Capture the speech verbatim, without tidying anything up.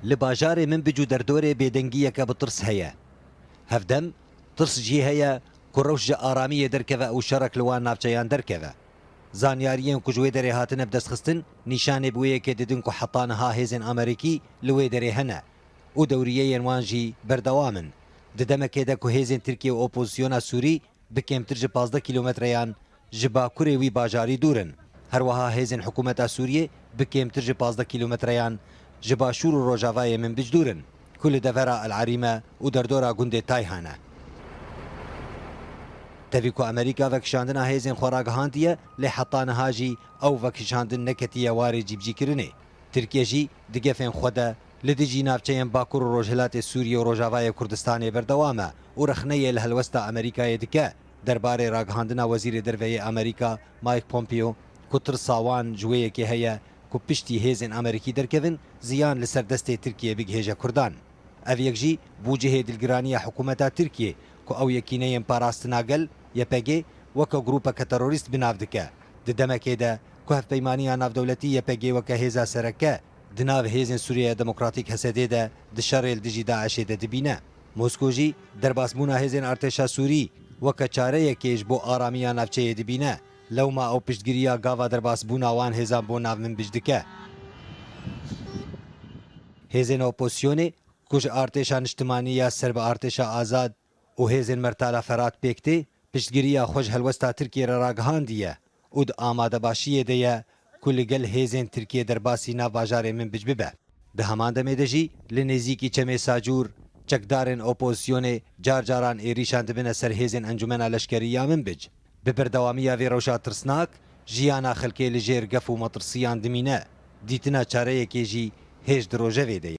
Li bajarê Minbic û derdorê bêdengiyeke bi tirs heye. Hevdem tirs jî heye ku rewş ji aramiyê derkeve û şerek li wan navçeyan derkeve. Zanyariyên ku ji wê derê hatine bidestxistin nîşanê bi wê yekê didin ku heta niha hêzên Amerîkî li wê derê hene û dewriyeyên wan jî berdewam in. Di demekê de ku hêzên Tirkiye û opozisyona Sûrî bi kêmtir ji pazdeh kîlometreyan ji bakurê wî bajarî dûr in. Her wiha hêzên hikûmeta Sûriyê bi kêmtir ji pazdeh kîlometreyan ji başûr û rojavayê Minbic dûr in, ku li devera El Erîme û derdora gundê Tayhan e. Tevî ku Amerîka vekişandina hêzên xwe ragihandiye, lê heta niha jî ew vekişandin neketiye warê cîbicîkirinê. Tirkiye jî di gefên xwe de li dijî navçeyên Bakur û Rojhilatê Sûriyê û Rojavayê Kurdistanê berdewam e û rexneyê li helwesta Amerîkayê dike derbarê ragihandina Wezîrê Derve yê Amerîka Mike Pompeo ku tirsa wan ji wê yekê heye ku piştî hêzên Amerîkî derkevin, ziyan li ser destê Tirkiyê bigihêje Kurdan. Ev yek jî bû cihê dilgiraniya hikûmeta Tirkiyê ku ew Yekîneyên Parastina Gel, Y P G, weke grûpeke terorîst bi nav dike. Di demekê de ku hevpeymaniya navdewletî Y P G weke hêza sereke di nav hêzên Sûriyeya Demokratîk, H S D'ê, de di şerê li dijî DAIŞ'ê de dibîne. Mosko jî derbasbûna hêzên artêşa Sûrî weke çareyekê ji bo aramiya navçeyê dibîne. Lewma ew piştgiriya gava derbasbûna wan hêzan bo nav Minbic dike. Hêzên opozisyonê ku ji artêşa niştimanî ya ser bi artêşa azad û hêzên Mertala Ferat pêk tê, piştgiriya xwe ji helwesta Tirkiyê re ragihandiye û di amadebaşiyê de ye ku li gel hêzên Tirkiyê derbasî nav bajarê Minbic bibe. Di heman demê de jî li nêzîkî Çemê Sacûr çekdarên opozisyonê car caran êrîşan dibine ser hêzên Encûmena Leşkerî ya Minbic. Bi berdewamiya vê rewşa tirsnak, jiyana xelkê li jêr gef û metirsiyan dimîne. Dîtina çareyekê jî hêj di rojevê de ye.